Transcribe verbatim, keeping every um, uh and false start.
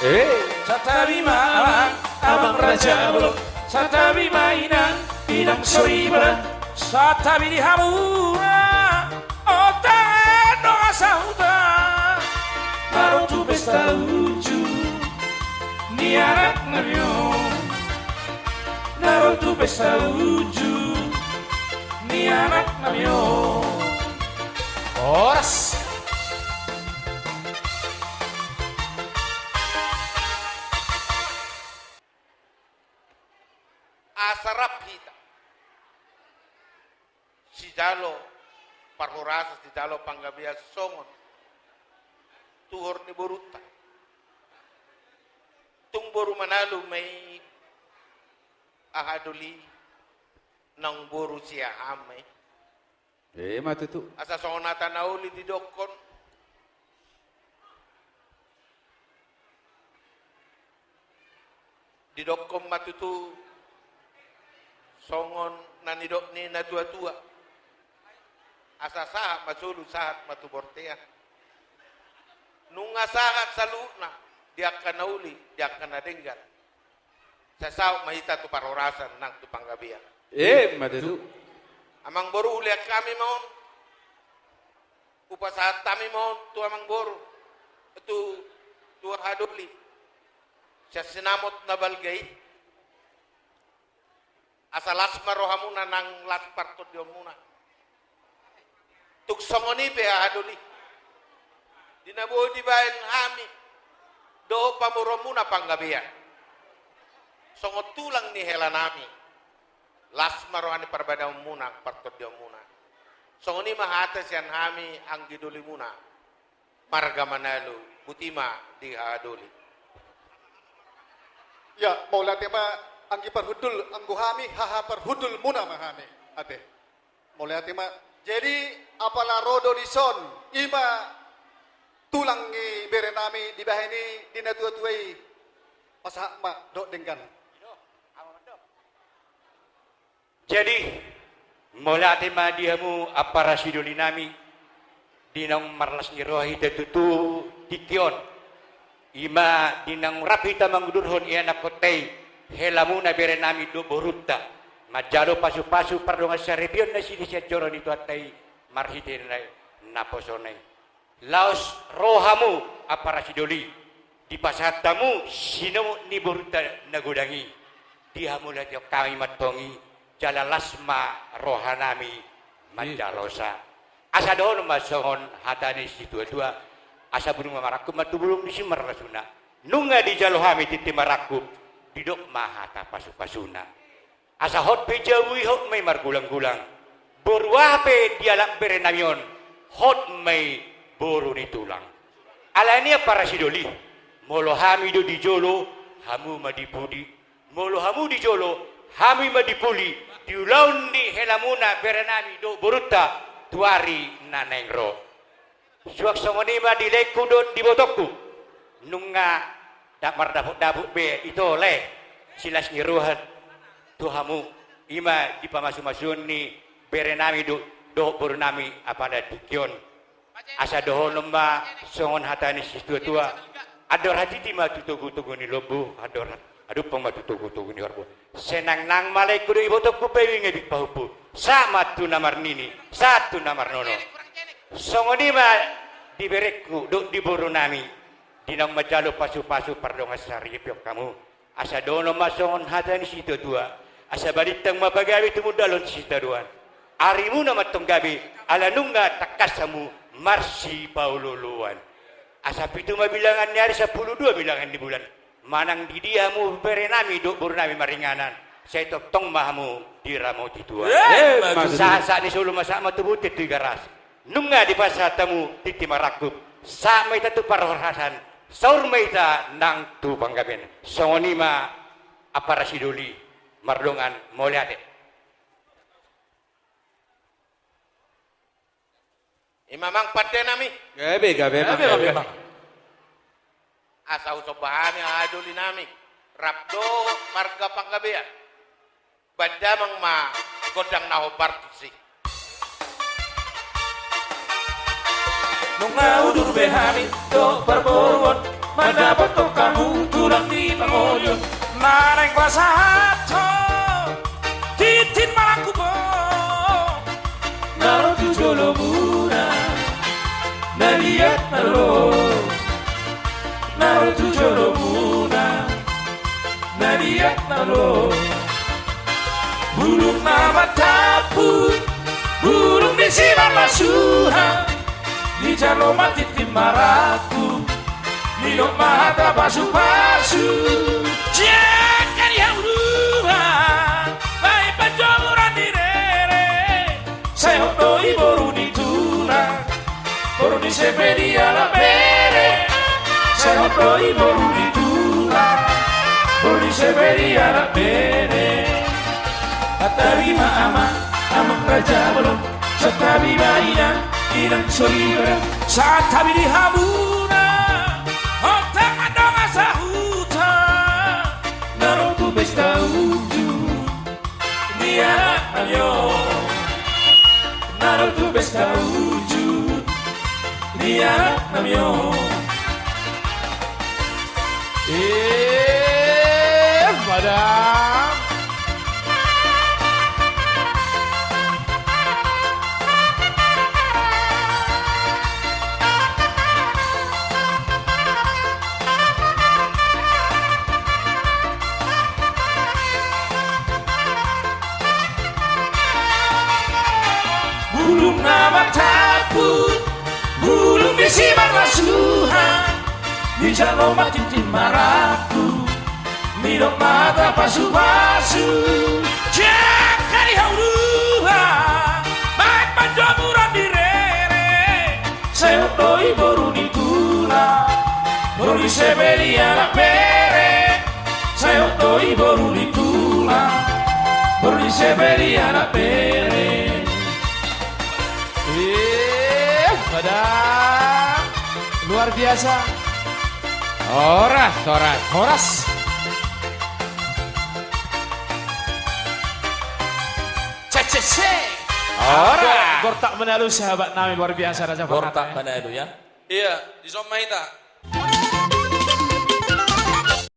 Eh. Santabi ma amang, amang raja bolon. Santabi ma inang, inang soripada. Santabi di hamu ma onta dongan sahuta. Na ro tu pesta uju ni anak nami on. Na ro tu pesta uju ni anak nami on. Horas. Asa rap hita sijalo parhorasan, sijalo panggabean songon tuhor ni borunta. Tung boru Manalu ma i, aha doli, naung boru Siahaan ma i. Ima tutu. Asa songon hata na uli didokkon, didokkon ma tutu songon na nidok ni natuatua. Asa sahat ma solu, sahat ma tu bortean. Nunga sahat saluhutna, di angka na uli, di angka na denggan. Sai saut ma hita tu parhorasan nang tu panggabean. Ima tutu. Amang boru, hulean hami ma on. Hupasahat hami ma on tu amang boru, tu, tu aha doli, sian sinamot na balga i. Asa las ma rohamuna nang las partondionmuna. Tung songon i pe aha doli, di na boi dibaen hami dohot pamoruonmuna panggabean songon tulang ni helanami, las ma roha ni parbadaonmuna, partondionmuna. Songon i ma hata sian hami anggi dolimuna marga Manalu, botima di aha doli. Ya, mauliate ma anggi parhundul, anggo hami haha parhundulmuna ma hami. Ate. Mauliate ma. Jadi, apala ro do dison, ima tulang ni berenami dibahen i di natuatua i, pasahat ma dohot denggan. Jadi, mauliate ma di hamu ampara sidolinami, di naung marlas ni roha hita tutu tingki on. Ima di naung rap hita mangudurhon ianakhonta i, helamuna berenami dohot borunta, manjalo pasupasu pardongansaripeon nasida sian joro ni Tuhanta i, marhite na, naposona i. Laos ro hamu ampara sidoli, dipasahat hamu sinamot ni borunta na godang i. Di hamu lateon hami mantong i, jala las ma rohanami manjalosa. Asa dohonon ma songon hata ni situatua, asa bulung ma marangkup ma tu bulung, disi ma marlasuna. Nunga dijalo hami tintin marangkup, didok ma hata pasupasuna. Asa hot pe jabu i, hot ma i margulanggulang. Boru aha pe dialap berenami on, hot ma i boru ni tulang. Alani i ampara sidoli, molo hami do di jolo, hamu ma di pudi. Molo hamu di jolo, hami ma di pudi, di ulaon ni helamuna berenami dohot borunta tu ari na naeng ro. Suang songon i ma di laengku dohot di ibotongku. Nunga ndang mardapotdapot be ito, lae, silas ni roha tu hamu, ima di pamasumasuon ni berenami do, dohot borunami apala tingki on. Asa dohonon ma songon hata ni situatua, andor hatiti ma tu togutogu ni lombu, andor hat-, adumpang ma tu togutogu ni horbo. Sai nangnang ma laengku dohot ibotongku, paiming-iming pahompu. Sahat ma tu na marnini, sahat tu na marnono. Songon i ma di berengku dohot di borunami, di naung manjalo pasupasu pardongansaripeon hamu. Asa dohonon ma songon hata ni situatua, asa balintang ma pagabe tumundalhon sitadoan. Arimuna ma antong gabe, ala nunga tangkas hamu marsipaolooloan. Asa pitu ma bilangan ni ari, sampulu dua bilangan ni bulan. Manang di dia hamu berenami dohot borunami maringanan, sai tongtong ma hamu diramoti Tuhan. Ima tutu. Sahat-sahat ni solu ma, sahat ma tu bontean tu Tigaras. Nunga dipasahat hamu tintin marangkup, sahat ma hita tu parhorasan, saur ma hita nang tu panggabean. Songon i ma ampara sidoli, mardongan mauliate. Ima amang pandenami. Gabe, gabe, gabe, amang, gabe, gabe, amang. Asa husomba hami haha dolinami, rap dohot marga Panggabean. Baen damang ma gondang na hombar tusi. Nunga udur be hami dohot parboruon, mandapothon hamu Pasahathon tintin marangkup on na ro tu jolomuna, na liat na ro, na ro tu jolomuna, na liat na ro. Bulung na martampuk, bulung ni simarlasuan, dijalo ma tintin marangkup, nidok ma hata pasupasu. Jaka ni hauluan, baen panjomuran ni rere, sai hot do i boru ni tulang, boru ni Sebedia na bere. Sai hot do i boru ni tulang, boru ni Sebedia na bere. Santabi ma amang, amang raja bolon, santabi ma inang, inang soripada. Santabi di hamuna, hot angka dongan sahuta, na ro tu pesta unjuk ni anaknami on, na ro tu pesta unjuk ni anaknami on. Eh, madam. Bulung na martampuk, bulung ni simarlasuan, dijalo ma tintin marangkup, nidok ma hata pasupasu. Jaka ni hauluan, baen panjomuran ni rere, sai hot do i boru ni tulang, boru ni Sebedia na bere. Sai hot do i boru ni tulang, boru ni Sebedia na bere. Eh, pada luar biasa. Horas, horas, horas. Cek, cek, cek. Horas. Gor-, Gortak Manalu, sahabat nami, luar biasa, Raja Gortak Manalu, ya. Iya, di son ma hita.